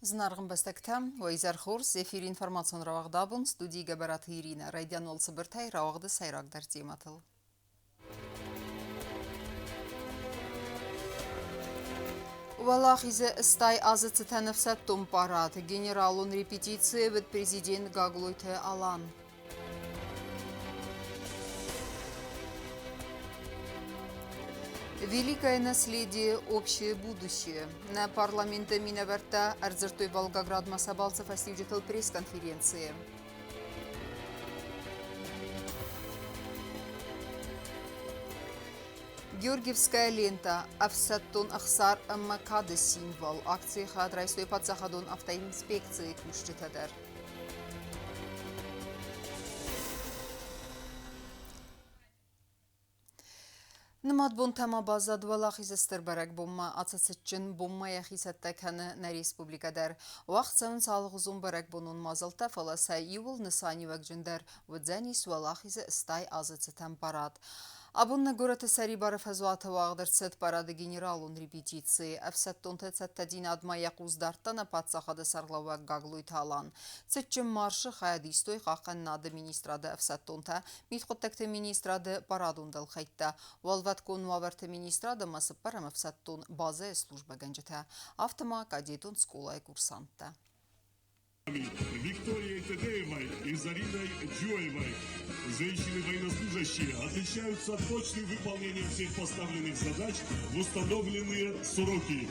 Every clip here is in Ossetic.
Зынаргъ ӕмбӕстӕгтӕ, уӕ изӕр хорз! Эфиры информацион рауагъд абон студийы Гӕбӕраты Иринӕ. Райдиан уал цыбыртӕй рауагъды сӕйрагдӕр темӕтыл. Уӕлахизы стай азы цытӕн ӕфсӕддон парад, генералон репетицийы уыд президент Гаглойты Алан. Великое наследие, общее будущее. Нӕ парламенты минӕвӕрттӕ ӕрдзырдтой Волгоградмӕ сӕ балцы фӕстиуджытыл пресс-конференцийы. Георгиевская лента ӕфсӕддон ӕхсар ӕмӕ кады символ. Акцийы хайад райстой паддзахадон автоинспекцийы кусджытӕ дӕр. Нымад бонтӕ ма баззад Уӕлахизы стыр бӕрӕгбонмӕ. Ацы цытджын бонмӕ йӕхи цӕттӕ кӕны нӕ республикӕ дӕр. Уагъд цӕуынц алыгъуызон бӕрӕгбонон мадзӕлттӕ, фӕлӕ сӕ иууыл нысаниуӕгджындӕр уыдзӕнис Уӕлахизы стай азы цытӕн парад. Абон нӕ горӕты Сӕрибары фӕзуаты уагъд ӕрцыд парады генералон репетици. Ӕфсӕддонты цӕттӕдзинадмӕ йӕ хъус дардта нӕ паддзахады сӕргълӕууӕг Гаглойты Алан. Цытджын маршы хайад истой Хъахъхъӕнынады министрады ӕфсӕддонтӕ, Мидхъуыддӕгты министрады парадон дӕлхӕйттӕ, Уӕлвӕткон уавӕрты министрад ӕмӕ цыппӕрӕм ӕфсӕддон базӕйы службӕгӕнджытӕ, афтӕ ма кадетон скъолайы курсанттӕ. Викторией Тедеевой и Зариной Джоевой. Женщины-военнослужащие отличаются точным выполнением всех поставленных задач в установленные сроки.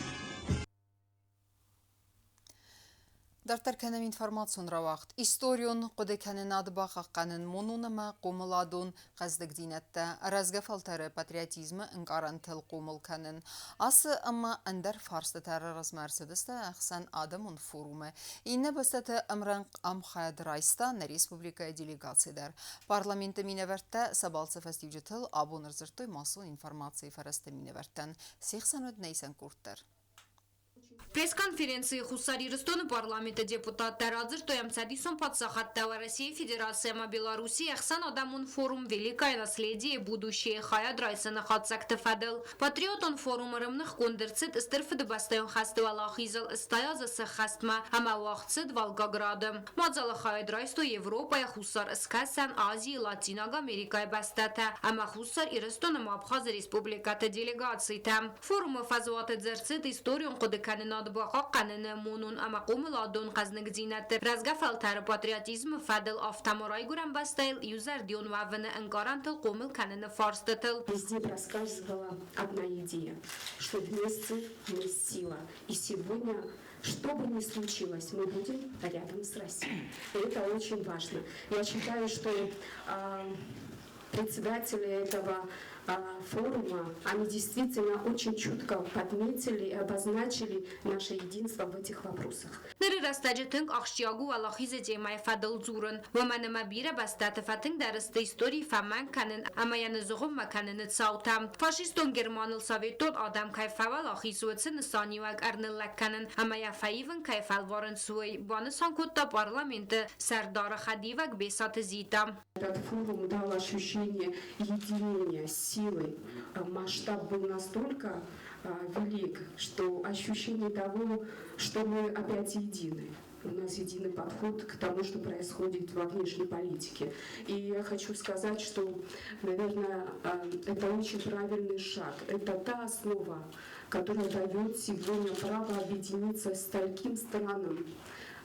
Дарддӕр кӕнӕм информацион рауагъд. Историон хъуыдыкӕнынад бахъахъхъӕнын монон ӕмӕ хъомыладон хъӕздыгдзинӕдтӕ, рӕзгӕ фӕлтӕры патриотизмы ӕнкъарӕнтыл хъомыл кӕнын. Ацы ӕмӕ ӕндӕр фарстытӕ размӕ ӕрцыдысты ӕхсӕнадӕмон форумы. Иннӕ бӕстӕты ӕмрӕнхъ ӕмхайад райста нӕ республикӕйы делегаци дӕр. Парламенты минӕвӕрттӕ сӕ балцы фӕстиуджытыл абон ӕрдзырдтой массон информацийы фӕрӕзты минӕвӕрттӕн. Се хсӕн уыд нӕ исӕн къорд дӕр. Пресс-конференцийы Хуссар Ирыстоны парламенты депутаттӕ радзырдтой ӕмцӕдисон паддзахадтӕ Уӕрӕсейы Федераци ӕмӕ Белоруссийы ӕхсӕнадӕмон форум «Великое наследие. Будущее» хайад райсыны хатдзӕгты фӕдыл. Патриотон форумы рымныхгонд ӕрцыд Стыр Фыдыбӕстӕйон хӕсты уӕлахизыл стай азы сӕххӕстмӕ ӕмӕ уагъд цыд Волгограды. Мадзалы хайад райстой Европӕйы, Хуссар Скӕсӕн, Азийы, Латинаг Америкӕйы бӕстӕтӕ ӕмӕ Хуссар Ирыстон ӕмӕ Абхазы республикӕты делегацитӕ. Форумы фӕзуаты ӕрцыд историон хъуыдыкӕнынад бахъахъхъӕныны, монон ӕмӕ хъомыладон хъӕзныгдзинӕдты, рӕзгӕ фӕлтӕры патриотизмы фӕдыл, афтӕ ма райгуырӕн бӕстӕйыл иузӕрдион уӕвыны ӕнкъарӕнтыл хъомыл кӕныны фарстытыл. Везде проскальзывала одна идея, что вместе мы сила. И сегодня, что бы ни случилось, мы будем рядом с Россией. И это очень важно. Я считаю, что председатели этого форума, они действительно очень чутко подметили и обозначили наше единство в этих вопросах. Ныры рӕстӕджы тынг ахсджиаг у Уӕлахизы темӕйы фӕдыл дзурын, уымӕн ӕмӕ бирӕ бӕстӕты фӕтынгдӕр сты истори фӕмӕнг кӕнын ӕмӕ йӕ ныззыгъуыммӕ кӕныны цаутӕ. Фашистон Германыл советон адӕм кӕй фӕуӕлахиз, уыцы нысаниуӕг ӕрныллӕг кӕнын ӕмӕ йӕ фӕивын кӕй фӕлварынц, уый, банысан кодта парламенты сӕрдары хӕдивӕг Бесаты Зита. Этот форум дал ощущение единения, силы. Масштаб был настолько велик, что ощущение того, что мы опять едины. У нас единый подход к тому, что происходит во внешней политике. И я хочу сказать, что, наверное, это очень правильный шаг. Это та основа, которая дает сегодня право объединиться с таким странам,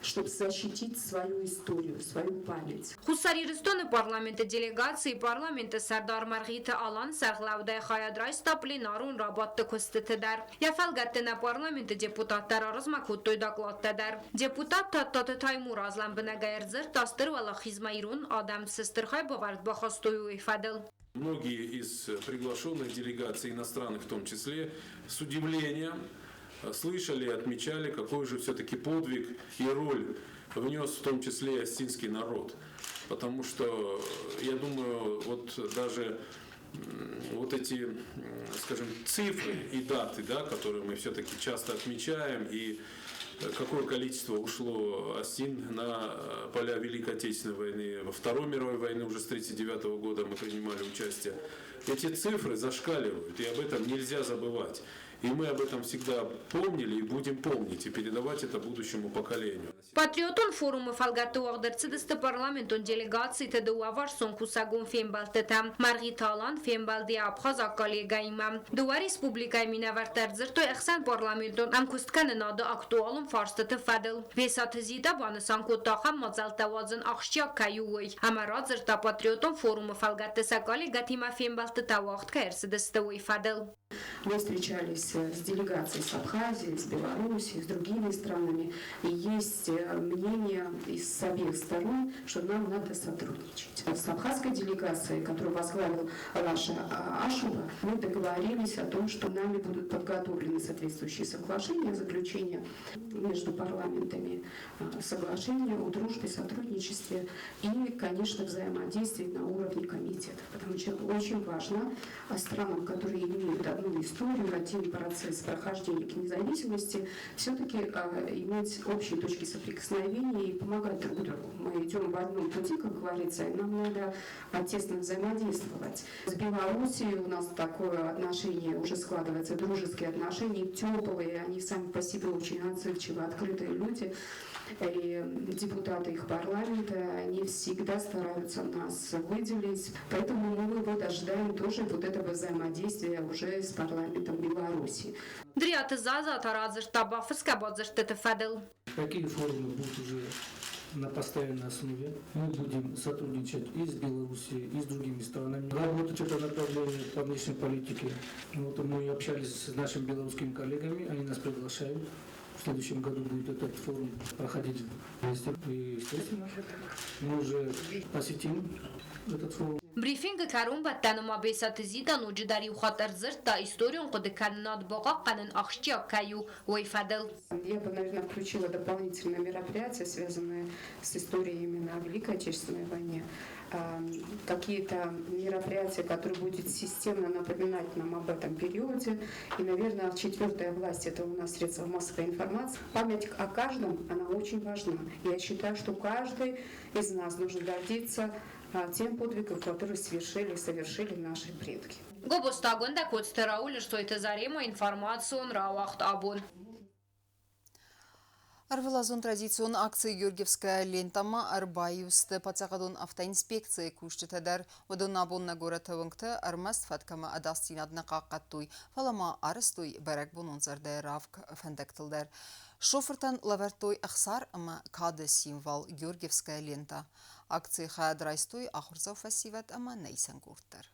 чтобы защитить свою историю, свою память. Хуссар Ирыстоны парламенты делегацийы парламенты сӕрдар Мӕргъиты Алан сӕргълӕудӕй хайад райста пленарон рабадты куыстыты дӕр. Йӕ фӕлгӕтты нӕ парламенты депутаттӕ раразмӕ кодтой докладтӕ дӕр. Депутат Тадтаты Таймураз лӕмбынӕгӕй ӕрдзырдта Стыр Уӕлахизмӕ ирон адӕм цы стыр хайбавӕрд бахастой, уый фӕдыл. Многие из приглашенных делегаций, иностранных в том числе, с удивлением слышали и отмечали, какой же все-таки подвиг и роль внес в том числе и осетинский народ. Потому что, я думаю, вот даже вот эти, скажем, цифры и даты, да, которые мы все-таки часто отмечаем, и какое количество ушло осин на поля Великой Отечественной войны, во Второй мировой войны уже с 1939 года мы принимали участие. Эти цифры зашкаливают, и об этом нельзя забывать. И мы об этом всегда помнили и будем помнить, и передавать это будущему поколению. Патриотон форумы фӕлгӕтты уагъд ӕрцыдысты парламентон делегациты дыууӕварсон кусӕгон фембӕлдтытӕ. Мӕргъиты Алан фембӕлд йӕ абхазаг коллегӕимӕ. Дыууӕ республикӕйы минӕвӕрттӕ ӕрдзырдтой ӕхсӕнпарламентон ӕмкуысткӕнынады актуалон фарстыты фӕдыл. Бесаты Зита банысан кодта, ахӕм мадзӕлттӕ уадзын ахсджиаг кӕй у, уый, ӕмӕ радзырдта патриотон форумы фӕлгӕтты сӕ коллегӕтимӕ фембӕлдтытӕ уагъд кӕй ӕрцыдысты, уый фӕдыл. Мы встречались с делегацией с Абхазии, с Белоруссией, с другими странами. И есть мнение из обеих сторон, что нам надо сотрудничать. С абхазской делегацией, которую возглавил Лаша Ашуба, мы договорились о том, что нами будут подготовлены соответствующие соглашения, заключения между парламентами, соглашения о дружбе, сотрудничестве и, конечно, взаимодействии на уровне комитетов. Потому что очень важно странам, которые имеют одну историю, один процесс прохождения к независимости, все-таки иметь общие точки соприкосновения и помогать друг другу. Мы идем в одном пути, как говорится, и нам надо тесно взаимодействовать. С Белоруссией у нас такое отношение уже складывается, дружеские отношения, теплые, они сами по себе очень отзывчивые, открытые люди. И депутаты их парламента, они всегда стараются нас выделить. Поэтому мы вот ожидаем тоже вот этого взаимодействия уже с парламентом Беларуси. Дриаты Заза та радзырдта бафысгӕ бадзырдтыты фӕдыл. Такие форумы будут уже на постоянной основе. Мы будем сотрудничать и с Белоруссией, и с другими странами. Работать это направление по внешней политике. Вот мы общались с нашими белорусскими коллегами, они нас приглашают. В следующем году будет этот форум проходить в Бресте. И, естественно, мы уже посетим этот форум. Брифингы кӕронбӕттӕны ма Бесаты Зита ноджыдӕр иу хатт ӕрдзырдта, историон хъуыдыкӕнынад бахъахъхъӕнын ахсджиаг кӕй у, уый фӕдыл. Я бы, наверное, включила дополнительные мероприятия, связанные с историей именно о Великой Отечественной войне. Какие-то мероприятия, которые будут системно напоминать нам об этом периоде. И, наверное, четвертая власть – это у нас средства массовой информации. Память о каждом, она очень важна. Я считаю, что каждый из нас должен гордиться тем подвигом, который совершили и совершили наши предки. Гобозты Агуындӕ, Коцты Рауль, Ӕрсойты Заремӕ, информацион рауагъд Абон. Ӕрвылазон традицион акци «Георгиевская лента»-мӕ ӕрбаиу сты паддзахадон автоинспекцийы кусджытӕ дӕр. Уыдон абон нӕ горӕты уынгты ӕрмӕст фӕтк ӕмӕ ӕдасдзинад нӕ хъахъхъӕдтой, фӕлӕ ма арӕзтой бӕрӕгбонон зӕрдӕйы равг фӕндӕгтыл дӕр. Шофыртӕн лӕвӕрдтой ӕхсар ӕмӕ кады символ «Георгиевская лента». Акцийы хайад райстой ахуырдзау фӕсивӕд ӕмӕ нӕ исӕн къорд дӕр.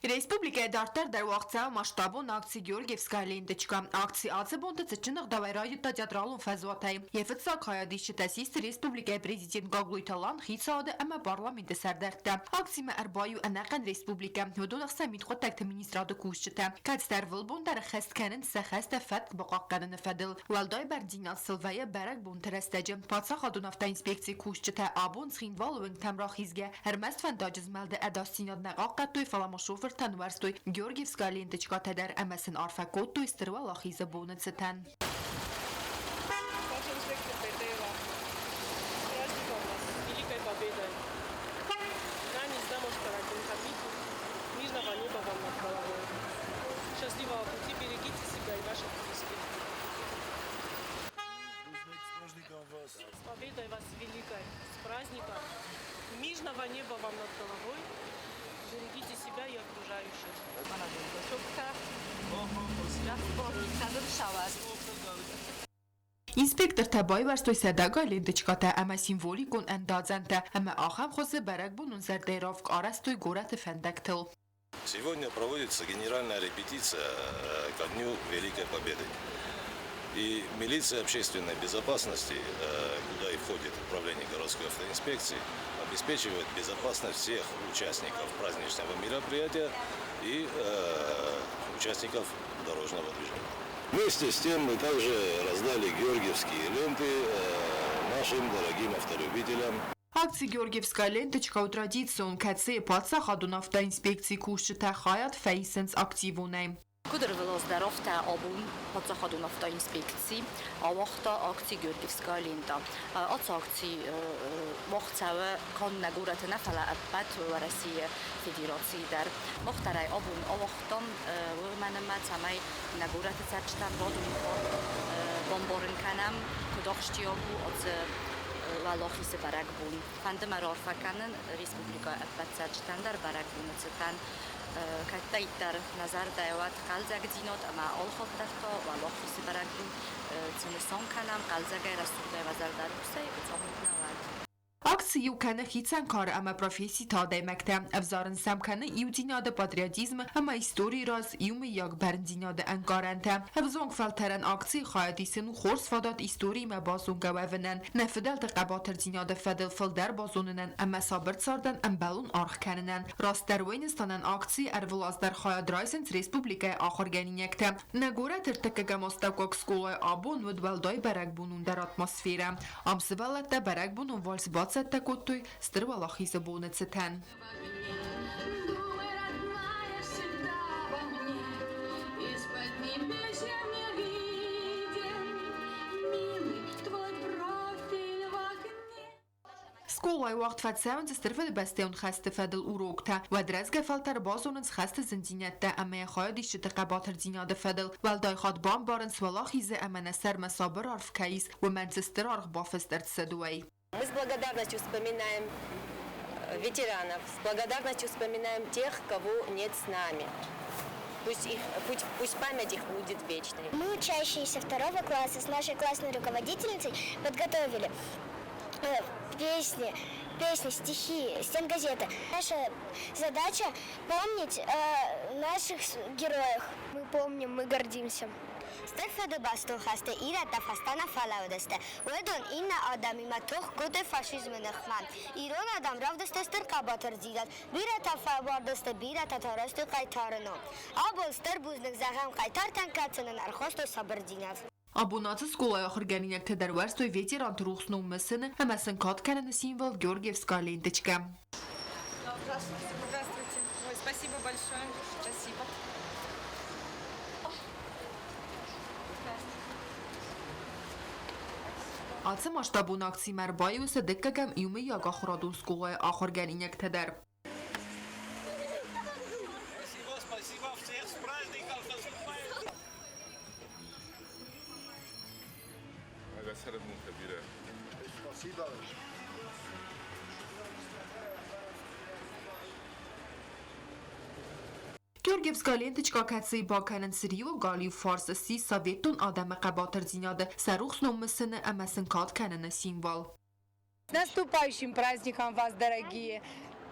Республикӕйы дарддӕр дӕр уагъд цӕуы масштабон акци «Георгиевская ленточка». Акци ацы бонты цытджын ӕгъдауӕй райдыдта театралон фӕзуатӕй. Йӕ фыццаг хайадисджытӕ систы республикӕйы президент Гаглойты Алан, хицауады ӕмӕ парламенты сӕрдӕрттӕ. Акцимӕ ӕрбаиу ӕнӕхъӕн республикӕ, уыдон ӕхсӕн мидхъуыддӕгты министрады кусджытӕ, кӕцытӕ ӕрвылбон дӕр ӕххӕст кӕнынц сӕ хӕстӕ фӕтк бахъахъхъӕныны фӕдыл. Уӕлдай бӕрндзинад сыл вӕййы бӕрӕгбонты рӕстӕджы. Паддзахадон автоинспекцийы кусджытӕ абон Цхинвалы уынгтӕм рахизгӕ Ӕрмӕст фӕндаджы змӕлды ӕдасдзинад нӕ хъахъхъӕдтой, фӕлӕ ма шофыртӕн уӕрстой Георгиевская ленточкатӕ дӕр ӕмӕ сын арфӕ кодтой Стыр Уӕлахизы боны цытӕн. Мирного неба вам над головой. Берегите себя и окружающих. Инспектортӕ байуӕрстой сӕдӕгай ленточкӕтӕ ӕмӕ символикон ӕндадзӕнтӕ ӕмӕ ахӕм хуызы бӕрӕгбонон зӕрдӕйы равг арӕзтой горӕты фӕндӕгтыл. Сегодня проводится генеральная репетиция ко Дню Великой Победы. И милиция общественной безопасности, куда и входит управление городской автоинспекции, обеспечивает безопасность всех участников праздничного мероприятия и участников дорожного движения. Вместе с тем мы также раздали георгиевские ленты нашим дорогим автолюбителям. Акци «Георгиевская ленточка» у традицион, кӕцыйы паддзахадон автоинспекцийы кусджытӕ хайад фӕисынц активонӕй. Куыд ӕрвылаз дӕр, афтӕ абон паддзахадон автоинспекци ауагъта акци «Георгиевская лента». Ацы акци уагъд цӕуы канд нӕ горӕты нӕ, фӕлӕ ӕппӕт Уӕрӕсейы Федерацийы дӕр. Мах дӕр ӕй абон ауагътам, уымӕн ӕмӕ цӕмӕй нӕ горӕты цӕрджытӕн радон хатт бамбарын кӕнӕм, куыд ахсджиаг у ацы Уӕлахизы бӕрӕгбон. Фӕнды мӕ раарфӕ кӕнын республикӕйы ӕппӕт цӕрджытӕн дӕр бӕрӕгбоны цытӕн. Кӕддӕриддӕр нӕ зӕрдӕйы уӕд хъӕлдзӕгдзинад ӕмӕ алыхатт дӕр та Уӕлахизы бӕрӕгбон цы нысан кӕнӕм, хъӕлдзӕгӕй, рӕсугъдӕй уӕ зӕрдӕрухсӕй, уыцамонд нӕ уӕд. Акци иу кӕны хицӕн кары ӕмӕ професситы адӕймӕгтӕ, ӕвзарын сӕм кӕны иудзинады, патриотизмы ӕмӕ историйы раз иумӕйаг бӕрндзинады ӕнкъарӕнтӕ. Ӕвзонг фӕлтӕрӕн акцийы хайад исын у хорз фадат историимӕ базонгӕ уӕвынӕн, нӕ фыдӕлты хъӕбатырдзинады фӕдыл фылдӕр базонынӕн ӕмӕ сабыр цардӕн ӕмбӕлон аргъ кӕнынӕн. Растдӕр Уӕйнстанӕн акцийы ӕрвылаз дӕр хайад райсынц республикӕйы ахуыргӕнинӕгтӕ. Нӕ горӕты ӕртыккӕгӕм астӕуккаг скъолайы абон уыд уӕлдай бӕрӕгбонондӕр атмосферӕ. Ам сывӕллӕттӕ бӕрӕгбонон вальс бацӕттӕ кодтой Стыр Уӕлахизы боны цытӕн. Скъолайы уагъд фӕцӕуынц Стыр Фыдыбӕстӕйон хӕсты фӕдыл уроктӕ. Уӕд рӕзгӕ фӕлтӕр базонынц хӕсты зындзинӕдтӕ ӕмӕ йӕ хайадисджыты хъӕбатырдзинады фӕдыл. Уӕлдай хатт бамбарынц, уӕлахизы ӕмӕ нӕ сӕрмӕ сабыр арф кӕй ис, уымӕн цы стыр аргъ бафыст ӕрцыд, уый. Мы с благодарностью вспоминаем ветеранов, с благодарностью вспоминаем тех, кого нет с нами. Пусть, их, пусть, пусть память их будет вечной. Мы, учащиеся второго класса, с нашей классной руководительницей подготовили песни, стихи, стенгазеты. Наша задача помнить о наших героях. Мы помним, мы гордимся. Стыр Фыдыбӕстон хӕсты ирӕттӕ фӕстӕ нӕ фӕлӕууыдысты. Уыдон иннӕ адӕмимӕ тох кодтой фашизмы ныхмӕ. Ирон адӕм равдыстой стыр хъӕбатырдзинад. Бирӕтӕ фӕмардысты, бирӕтӕ та райстой хъайтары ном. Абон стыр бузныг зӕгъӕм хъайтартӕн, кӕцы нын ӕрхастой сабырдзинад. Абон ацы скъолайы ахуыргӕнинӕгтӕ дӕр уӕрстой ветеранты рухс ном мысыны ӕмӕ сын кад кӕныны символ Георгиевская ленточкӕ. Здравствуйте. Здравствуйте. Ой, спасибо большое. Спасибо. Ацы масштабон акцимӕ ӕрбаиу сты дыккӕгӕм иумӕйаг ахуырадон скъолайы ахуыргӕнинӕгтӕ дӕр. Спасибо, спасибо всех с праздником, с наступающим! Ӕгас цӕрӕнбонтӕ бирӕ. Спасибо. Георгиевская ленточка кӕцыйы бакӕнынц риуы галиу фарс, сси советон адӕмы хъӕбатырдзинады, сӕ рухс ном мысыны ӕмӕ сын кад кӕныны символ. С наступающим праздником вас, дорогие!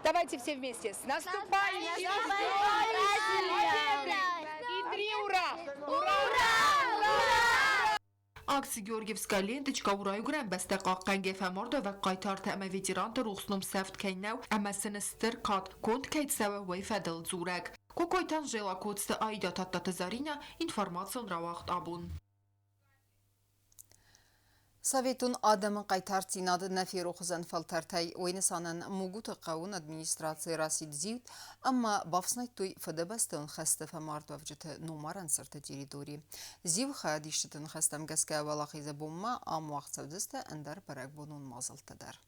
Давайте все вместе. С наступающим Победой! И три ура! Ура! Ура! Акци «Георгиевская ленточка» у райгуырӕн бӕстӕ хъахъхъӕнгӕ фӕмардуӕвӕг хъайтартӕ ӕмӕ ветеранты рухс ном сӕфт кӕй нӕу ӕмӕ сын стыр кад конд кӕй цӕуы, уый фӕдыл дзурӕг. Кокойты Анжела, Коцты Аидӕ, Тадтаты Заринӕ, информацион рауагъд абон. Советон адӕмы хъайтардзинад нӕ ферох уыдзӕн фӕлтӕртӕй. Уый нысанӕн Мугуты хъӕуы администрацийы рацыд зиуд ӕмӕ бафснайдтой Фыдыбӕстӕйон хӕсты фӕмардуӕвджыты номарӕн цырты территори. Зиу хайадисджыты ныхӕстӕм гӕсгӕ Уӕлахизы бонмӕ ам уагъд цӕудзысты ӕндӕр бӕрӕгбонон мадзӕлттӕ дӕр.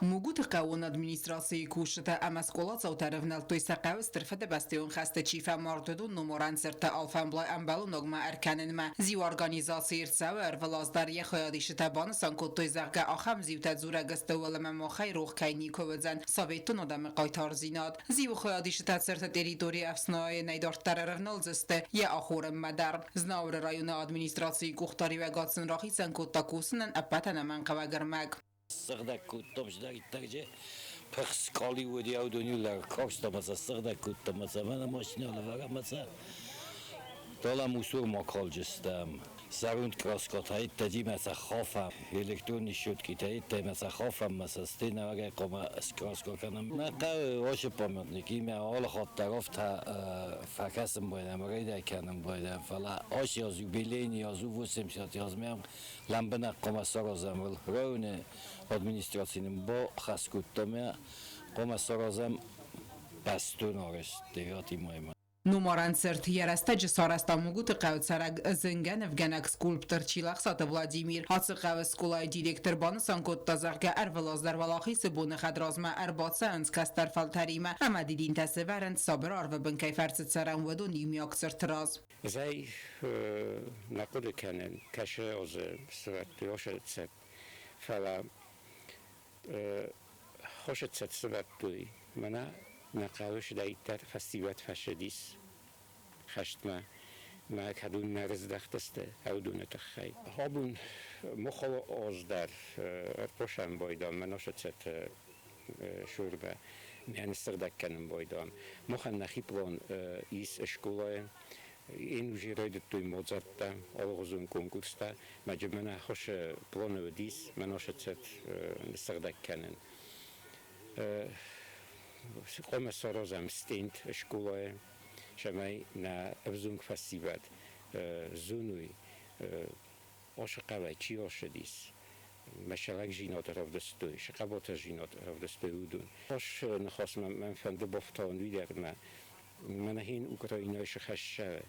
Мугуты хъӕууон администрацийы кусджытӕ ӕмӕ скъоладзаутӕ ӕрӕвнӕлдтой сӕ хъӕуы Стыр Фыдыбӕстӕйон хӕсты чи фӕмард, уыдон номарӕн цырты алфӕмблай ӕмбӕлоногмӕ ӕркӕнынмӕ. Зиу организацийы ӕрцӕуы ӕрвылаз дӕр йӕ хайадисджытӕ банысан кодтой, зӕгъгӕ, ахӕм зиутӕ дзурӕг сты, уӕлӕмӕ махӕй рох кӕй никуы уыдзӕн советон адӕмы хъайтардзинад. Зиуы хайадисджытӕ цырты территорийы ӕфснайынӕй дарддӕр ӕрӕвналдзысты йӕ ахорӕнмӕ дӕр. Знауыры районы администрацийы къухдариуӕгад сын рахицӕн кодта кусынӕн ӕппӕт ӕнӕмӕнгхъӕуӕг ӕрмӕг. Сыгъдӕг кодтам сдӕриддӕр же пырс къалиуы аудони лӕг карста ӕмӕ сӕ сыгъдӕг кодтам ӕмӕ сӕ мӕнӕ машинӕ лӕвӕрӕм ӕмӕ сӕ дӕлӕ мусормӕ калджыстӕм. Зӕронд краскӕтӕ ӕддӕдимӕ сӕ хафӕм, электронный щеткитӕ ӕддӕмӕ сӕ хафӕм ӕмӕ сӕ стенӕгӕй хъуамӕ скраска кӕнӕм. Нӕ хъӕуы ацы памятник имӕ алы хатт дӕр афтӕ фӕкӕсын байдайӕм, райдай кӕнын байдайӕм, фӕлӕ ацы аз юбилейный аз у 80 азмӕ лӕмбынӕг хъуамӕ саразӕм районы администраци нын бахӕс кодта ӕмӕ хъуамӕ саразӕм бӕстон арӕзт 9 маймӕ. Номарӕн цырт йӕ рӕстӕджы сарӕзта Мугуты хъӕуы цӕрӕг зынгӕ нывгӕнӕг скульптор Чилӕхсаты Владимир. Ацы хъӕуы скъолайы директор банысан кодта, зӕгъгӕ, ӕрвылаз дӕр Уӕлахизы боны хӕдразмӕ ӕрбацӕуынц кӕстӕр фӕлтӕримӕ ӕмӕ дидинтӕ сӕвӕрынц сабыр арвы бын кӕй фӕрцы цӕрӕм, уыдон иумиаг цырты раз. Зӕй нӕ хъуыды кӕнын, кӕсы озы сывӕрдтой ошӕцӕт, фӕлӕ хошӕцӕт сывӕрдтой, мӕнӕ нӕ хъӕуы сыдӕиддӕр фӕсивӕд фӕссыдис хӕстмӕ, мӕ кӕд уым нӕ рыздӕхтысты ӕвдуны тыххӕй. Абон мохолы оз дӕр ӕрхъусӕн байдам, мӕ ношӕцӕт сурмӕ мӕ ныссыгъдӕг кӕнын байдам. Махӕн нӕхи план ис скъолайы. Ин уже райдыдтой Моцарттӕ, алыгъуызон конкурстӕ. Мӕ мӕнӕ хуысы планы уыдис, мӕ ношӕцӕт ныссыгъдӕг кӕнын. Хъуамӕ саразӕм стенд скъолайы, цӕмӕй нӕ ӕвзонг фӕсивӕд зоной, ацы хъӕуӕй чи ацыдис, мӕсӕлӕгдзинад равдыстой, сӕ хъӕбатырдзинад равдыстой, уыдон. Ас ныхасмӕ мӕн фӕнды бафтауын уый дӕр, ӕмӕ мӕнӕ хин Украинӕйы сыхӕссӕ,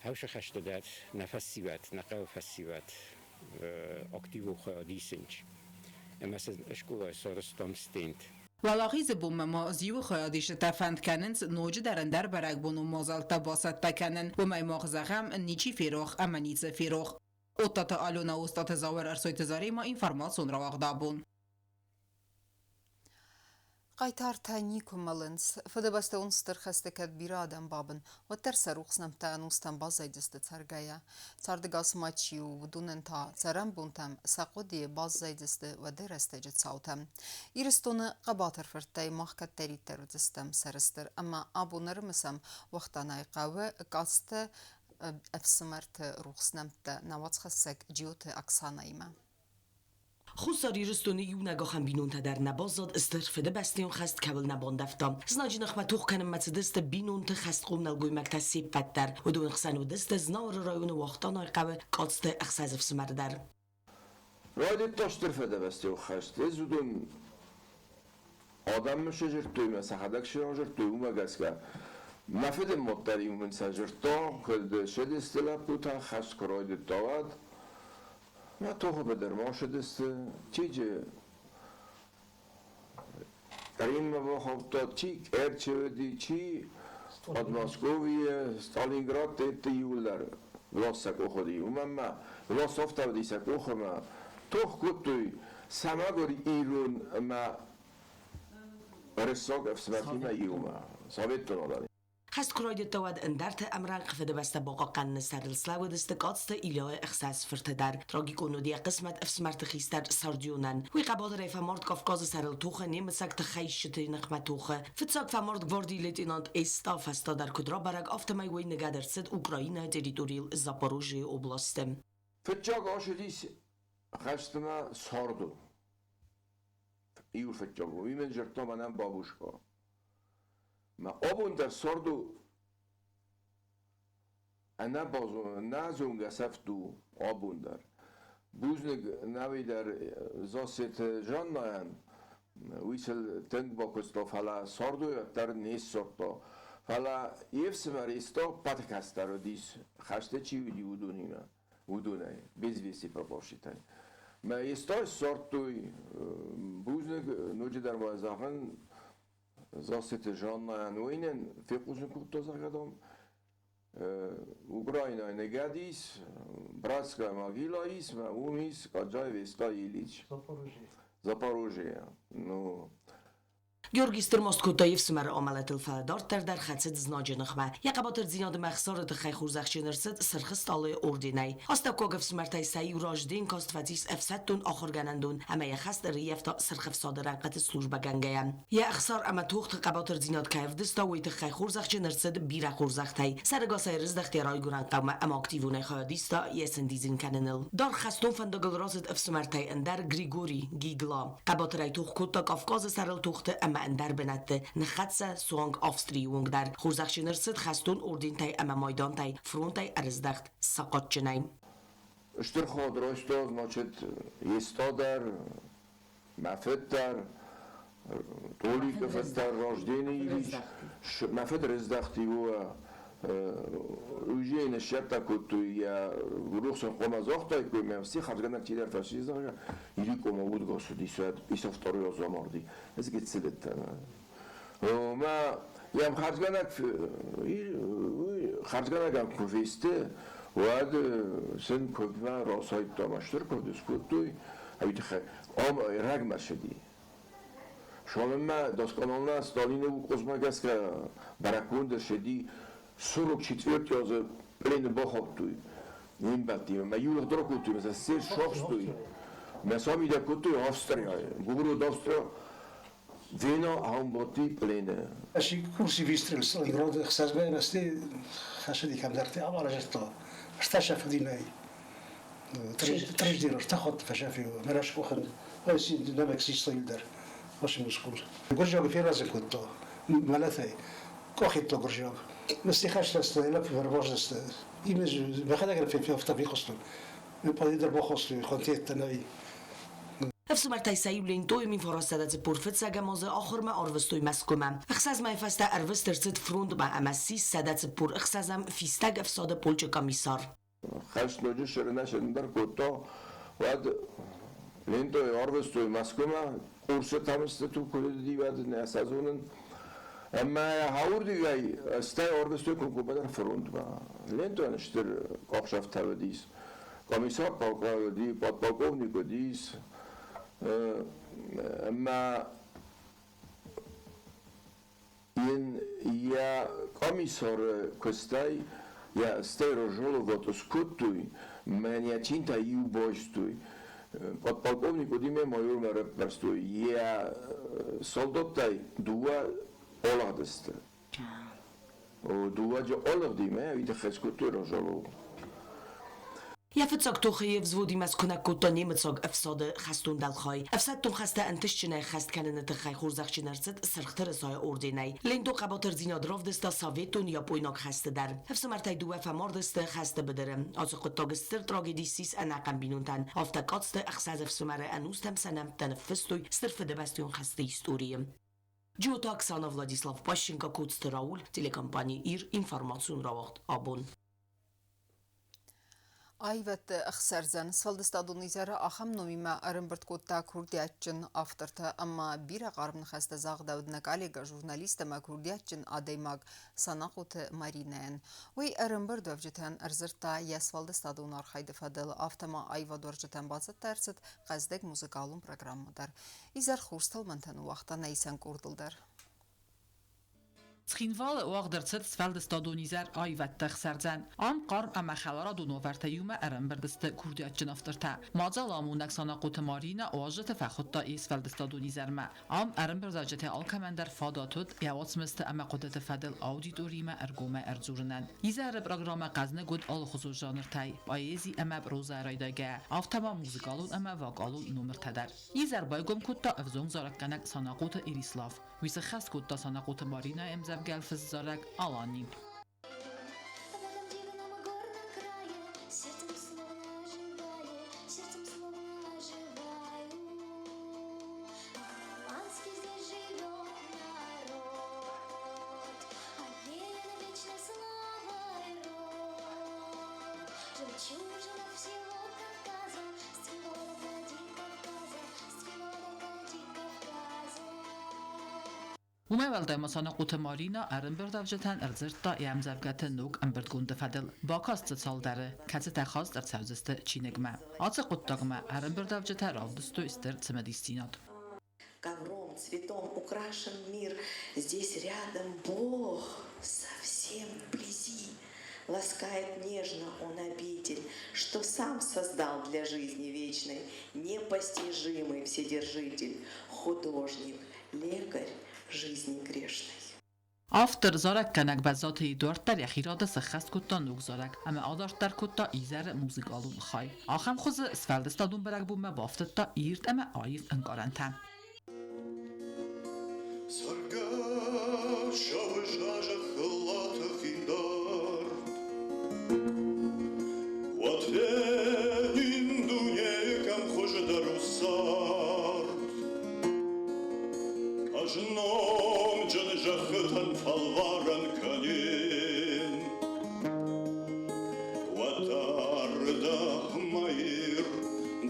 ау сыхӕсты дӕр нӕ фӕсивӕд, нӕ хъӕуы фӕсивӕд активон хайад исынц. Ӕмӕ сын скъолайы сарӕзтам стенд. Уӕлахизы бонмӕ ма зиуы хайадисджытӕ фӕнд кӕнынц ноджыдӕр ӕндӕр бӕрӕгбонон мадзӕлттӕ бацӕттӕ кӕнын. Уымӕй мах зӕгъӕм, ничи ферох ӕмӕ ницы ферох. Оттаты Алена, Остъаты Зауыр, Ӕрсойты Заремӕ информацион рауагъд абон. Хъайтартӕ никуы мӕлынц. Фыдыбӕстӕон стыр хӕсты кӕд бирӕ адӕм бабын, уӕддӕр сӕ рухс нӕмттӕ ӕнустӕм баззайдзысты цӕргӕйӕ. Цардӕгас ма чи у, уыдонӕн та цӕрӕнбонтӕм сӕ хъуыдыйы баззайдзысты уӕды рӕстӕджы цаутӕ. Ирыстоны хъӕбатыр фырттӕй мах кӕддӕриддӕр уыдзыстӕм сӕрыстыр ӕмӕ абон ӕрымысӕм Уӕхтӕнайы хъӕуы Къадзты ӕфсымӕрты рухс нӕмттӕ нӕ уацхӕссӕг Джиоты Оксанӕимӕ. Хуссар Ирыстоны иунӕг ахӕм бинонтӕ дӕр нӕ баззад, Стыр Фыдыбӕстӕйон хӕст кӕуыл нӕ бандӕвта. Знаджы ныхмӕ тох кӕнынмӕ цыдысты бинонты хӕстхъом нӕлгоймӕгтӕ се ппӕт дӕр. Уыдоны хсӕн уыдысты Знауыры районы Уахтъанайы хъӕуы Къадзты ӕхсӕз ӕфсымӕры дӕр. Райдыдта Стыр Фыдыбӕстӕйон хӕст. Ӕз уыдон адӕммӕ сӕзырдтой мӕ сӕхӕдӕг сӕзырдтой, уымӕ гӕсгӕ мӕ фыды мад дӕр-иу мын сӕзырдта, куыд ссыдысты лӕппутӕ, хӕст куы райдыдта, уӕд. Мӕ тохы быдырмӕ ссыдысты, чиджы Риммӕ бахаудта, чи Керчы уыди, чи Подмосковье, Сталинград дӕтты иуылдӕр власть сӕ къухы уыди. Уымӕн ма власть афтӕ уыди сӕ къухы ӕмӕ тох кодтой сӕмӕгуыр ирон ӕмӕ рыссаг ӕфсымӕртимӕ иумӕ, советон адӕм. Хӕст куы райдыдта, уӕд ӕндӕрты ӕмрӕнхъ Фыдыбӕстӕ бахъахъхъӕныны сӕрыл слӕууыдысты Къадзты Ильяйы ӕхсӕз фырты дӕр. Трагикон уыд йӕ хъысмӕт ӕфсымӕрты хистӕр Сардионӕн. Уый хъӕбатырӕй фӕмард Кавказы сӕрыл тохы немыцаг тыххӕйсджыты ныхмӕ тохы. Фыццаг фӕмард гвардийы лейтенант Эста, фӕстӕдӕр куыд рабӕрӕг, афтӕмӕй уый ныгӕд ӕрцыд Украинӕйы территорийыл Запорожьейы областы. Фыццаг ацыдис хӕстмӕ Сардо. Иу фыццаг. Уый мын дзырдта мӕнӕн бабушка. Мӕ абон дӕр Сардо ӕнӕзонгӕ сӕфт у абон дӕр. Бузныг нӕуи дӕр Зассеты Жаннӕйӕн, уый сыл тынг бакуыста, фӕлӕ Сардойӕ дӕр не ссардта. Фӕлӕ йе фсымӕр Иста ппӕты кӕстӕр уыдис, хӕсты чи уыди, уыдонимӕ, уыдонӕй, без вести пропавшитӕй. Мӕ Истайы ссардтой, бузныг ноджыдӕр ма зӕгъын, Зассеты Жаннӕйӕн уый нын фехъусын кодта, зӕгъгӕ, дам, Украинайы ныгӕд ис, Братская могила ис, мӕ уым ис Каджаев Иста Ильич. Запорожье. Запорожье. Ну, Георгий стыр маст кодта йе фсымӕры амӕлӕтыл, фӕлӕ дарддӕр дӕр хӕцыд знаджы ныхмӕ. Йӕ хъӕбатырдзинады ӕмӕ ӕхсары тыххӕй хорзӕхджын ӕрцыд Сырх Стъалыйы орденӕй. Астӕуккаг ӕфсымӕртӕй сӕ иу Разден каст фӕцис ӕфсӕддон ахуыргӕнӕндон ӕмӕ йӕ хӕст ӕрыййӕфта Сырх Ӕфсады рӕнхъыты службӕгӕнгӕйӕ. Йӕ ӕхсар ӕмӕ тохты хъӕбатырдзинад кӕй ӕвдыста, уый тыххӕй хорзӕхджын ӕрцыд бирӕ хорзӕхтӕй. Сӕрӕгасӕй рыздӕхт йӕ райгуырӕн хъӕумӕ ӕмӕ активонӕй хайад иста йӕ сӕндидзын кӕныныл. Даргъ хӕстон фӕндагыл рацыд ӕфсымӕртӕй ӕндӕр Григорий Гигла. Хъӕбатырӕй тох кодта Кавказы сӕрыл тохты ӕмӕ ӕндӕр бынӕтты, ныххӕццӕ суанг Австрийы онг дӕр. Хорзӕхджын ӕрцыд хӕстон ордентӕй ӕмӕ майдантӕй, фронтӕй ӕрыздӕхт сахъатджынӕй. Стыр ход райста, значит, Еста дӕр, мӕ фыд дӕр. Толика фӕстӕ рождение Ильич, мӕ фыд рыздӕхти уже ныссӕттӕ кодтой йӕ рухсӕн хъуамӕ загътаиккой, мӕ все хӕрзгӕнӕг чидӕр фӕци, зӕгъгӕ, или кома удгас уыди, исо второй раз амарди. Ez гыццылыдтӕн. Мӕ йӕм хӕрзгӕнӕг хӕрзгӕнӕгӕн куы фесты, уӕд сын куывдмӕ расайдта ӕмӕ стыр куывд скодтой, ӕви тыххӕй ам рӕгмӕ ссыди. Шонынмӕ доскъоналмӕ Сталины укъозмӕ гӕсгӕ бӕрӕггонд ссыди 44 азы плены бахаудтой не мбӕлттимӕ. Мӕ иу лӕгдӕр кодтой, мӕ сӕ се сахстой. Мӕ сӕ мидӕг кодтой Австрияйы. Гугрод Австрия Вена амбадти плены. Ащи курси вистрел Сталинграды хсӕзмӕ рӕсти хӕсыди кӕмдӕрти ӕмарӕзта. Ӕртӕ Трижды ӕртӕ хатты фӕсӕфи мӕ къухын ой нӕмӕг систа дӕр Ваши мускул. Гуырджиаг фервӕзын кодта мӕлӕтӕй. Къахидта гуырджиаг. Мӕсти хӕстӕсты, лӕппу фервӕзтысты. Имӕ мӕхӕдӕг фефта фехъуыстон. Падидӕр бахастой хантеттӕ нӕй. Ӕфсымӕртӕй сӕ иу Лентойы 1945 азы ахуырмӕ арвыстой Мӕскуымӕ. 6 мӕйы фӕстӕ ӕрвыст ӕрцыд фронтмӕ ӕмӕ ссис 146-ӕм фистӕг ӕфсады полчъы комиссар. Хӕст ноджы сырынӕ-сырындӕр кодта, уӕд Лентойы арвыстой Мӕскуымӕ, курсытӕм сты куы уыди, уӕд нӕ сӕ зонын. Ӕмӕ уырдыгӕй стӕй арвыстой комкоммӕдӕр фронтмӕ. Лентойӕн стыр къахсӕфтӕ уыдис. Комиссар уыди, подполковник уыдис. Ӕмӕ йын йӕ комиссары куыстӕй йӕ стӕй разжаловать скодтой, мӕн йӕ чинтӕ иу байстой. Подполковник уыди ме майормӕ раппӕрстой. Йӕ солдаттӕй дыууӕ алыгъдысты. Дыууӕ алыгъди мӕ уый тыххӕй скодтой разжаловать. Йӕ фыццаг тохы йе взводимӕ скуынӕг кодта немыцаг ӕфсады хӕстон дӕлхай. Ӕфсӕддон хӕстӕ ӕнтыстджынӕй хӕст кӕныны тыххӕй хорзӕхджын ӕрцыд Сырх Тырысайы орденӕй. Ленто хъӕбатырдзинад равдыста советон-япойнаг хӕсты дӕр. Ӕфсымӕртӕй дыууӕ фӕмард сты хӕсты быдыры. Ацы хъуыддаг стыр трагеди ссис ӕнӕхъӕн бинонтӕн. Афтӕ Къадзты ӕхсӕз ӕфсымӕры ӕнустӕм сӕ нӕмттӕ ныффыстой Стыр Фыдыбӕстӕйон хӕсты историйы. Джиоты Оксана, Владислав Пащенко, Коцты Рауль, телекомпани «Ир», информацион рауагъд «Абон». Аивӕдты ӕхсӕрдзӕн сфӕлдыстадон изӕры ахӕм номимӕ ӕрӕмбырд кодта курдиатджын автортӕ ӕмӕ бирӕ хъарм ныхӕстӕ загъдӕуыд нӕ коллегӕ, журналист ӕмӕ курдиатджын адӕймаг Санахъоты Маринӕйӕн. Уый ӕрӕмбырдуӕвджытӕн ӕрдзырдта йӕ сфӕлдыстадон архайды фӕдыл, афтӕ ма аивадуарзджытӕн бацӕттӕ ӕрцыд хъӕздыг музыкалон программӕ дӕр. Изӕр хорз тӕлмӕнтӕ ныууагъта нӕ исӕн къордыл дӕр. Цхинвалы уагъд ӕрцыд сфӕлдыстадон изӕр аивӕдты ӕхсӕрдзӕн. Ам хъарм ӕмӕ хӕларадон уавӕртӕ иумӕ ӕрӕмбырд сты курдиатджын автортӕ. Мадзал амонӕг Санахъоты Маринӕ уазджыты фӕхуыдта йе сфӕлдыстадон изӕрмӕ. Ам ӕрӕмбырдуӕвджытӕй алкӕмӕн дӕр фадат уыд йӕ уацмысты ӕмӕ хъуыдыты фӕдыл аудиториимӕ ӕргомӕй ӕрдзурынӕн. Изӕры программӕ хъӕзныг уыд алыхуызон жанртӕй, поэзи ӕмӕ прозӕйӕ райдайгӕйӕ, афтӕ ма музыкалон ӕмӕ вокалон номыртӕ дӕр. Изӕр байгом кодта ӕвзонг зарӕггӕнӕг Санахъоты Ирислав. Уый сӕххӕст кодта Санахъоты Маринӕйы ӕмдзӕвгӕ фысзарӕг Алани. Уымӕй уӕлдай ма Санахъоты Маринӕ ӕрӕмбырдуӕвджытӕн ӕрдзырдта йӕ ӕмдзӕвгӕты ног ӕмбырдгонды фӕдыл. Бакаст дзы цалдӕры, кӕцытӕ хаст ӕрцӕудзысты чиныгмӕ. Ацы хъуыддагмӕ ӕрӕмбырдуӕвджытӕ равдыстой стыр цымыдисдзинад. Ковром, цветом украшен мир, здесь рядом Бог совсем вблизи. Ласкает нежно он обитель, что сам создал для жизни вечной, непостижимый вседержитель, художник, лекарь жизни грешной. Автор зарӕггӕнӕг Бӕззаты Эдуард дӕр йӕхи рады сӕххӕст кодта ног зарӕг ӕмӕ адарддӕр кодта изӕры музыкалон хай. Ахӕм хуызы сфӕлдыстадон бӕрӕгбонмӕ бафтыдта ирд ӕмӕ аив ӕнкъарӕнтӕ. Цӕргӕсау зӕххыл атӕхин дард, Уӕд фенин дунейы кӕм хуыздӕр у цард. зӕрдӕ, мӕ Ир,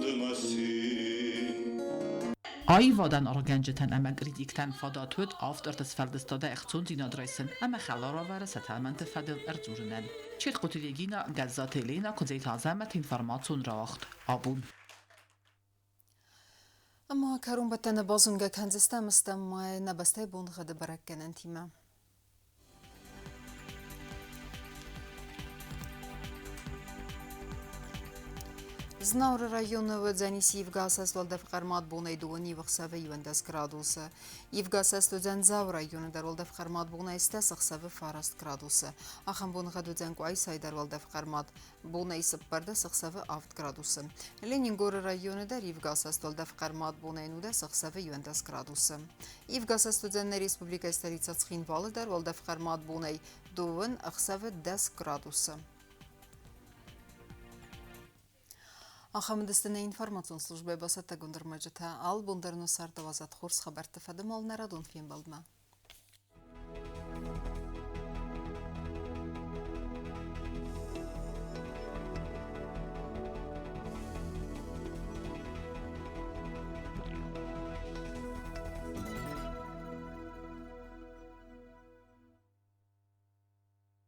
ды мӕ цин. Аивадӕн аргъгӕнджытӕн ӕмӕ критиктӕн фадат уыд авторты сфӕлдыстадӕй ӕхцондзинад райсын ӕмӕ хӕлар уавӕры сӕ тӕлмӕнты фӕдыл ӕрдзурынӕн. Черкъуты Регина, Гӕззаты Елена, Куыдзеты Азӕмӕт, информацион рауагъд Абон. Ӕма кӕронбӕттӕны базонгӕ кӕндзыстӕм стӕм ма нӕ бӕстӕйы боныгъӕды бӕрӕггӕнӕнтимӕ. Знауыры районы уыдзӕнис ивгӕ уӕлдӕф хъӕрмад бонӕй дыууын ивӕхсӕвы 11 градусы. Ивгӕ уыдзӕн Дзауы районы дӕр уӕлдӕф хъӕрмад бонӕй стӕс ӕхсӕвы 9 градусы. Ахӕм боныгъӕд уыдзӕн Къуайсайы дӕр уӕлдӕф хъӕрмад бонӕй 14 ӕхсӕвы 7 градусы. Ленингоры районы дӕр ивгӕ уӕлдӕф хъӕрмад бонӕй 19 ӕхсӕвы 11 градусы. Ивгӕ уыдзӕн нӕ республикӕйы столицӕ Цхинвалы дӕр уӕлдӕф хъӕрмад бонӕй дыууын ӕхсӕвы 10 градусы. Ахӕм уыдысты нӕ информацион службӕйы бацӕттӕгонд ӕрмӕджытӕ. Алы бон дӕр нӕ царды уадзӕд хорз хабӕртты фӕдыл нӕ радон фембӕлдмӕ.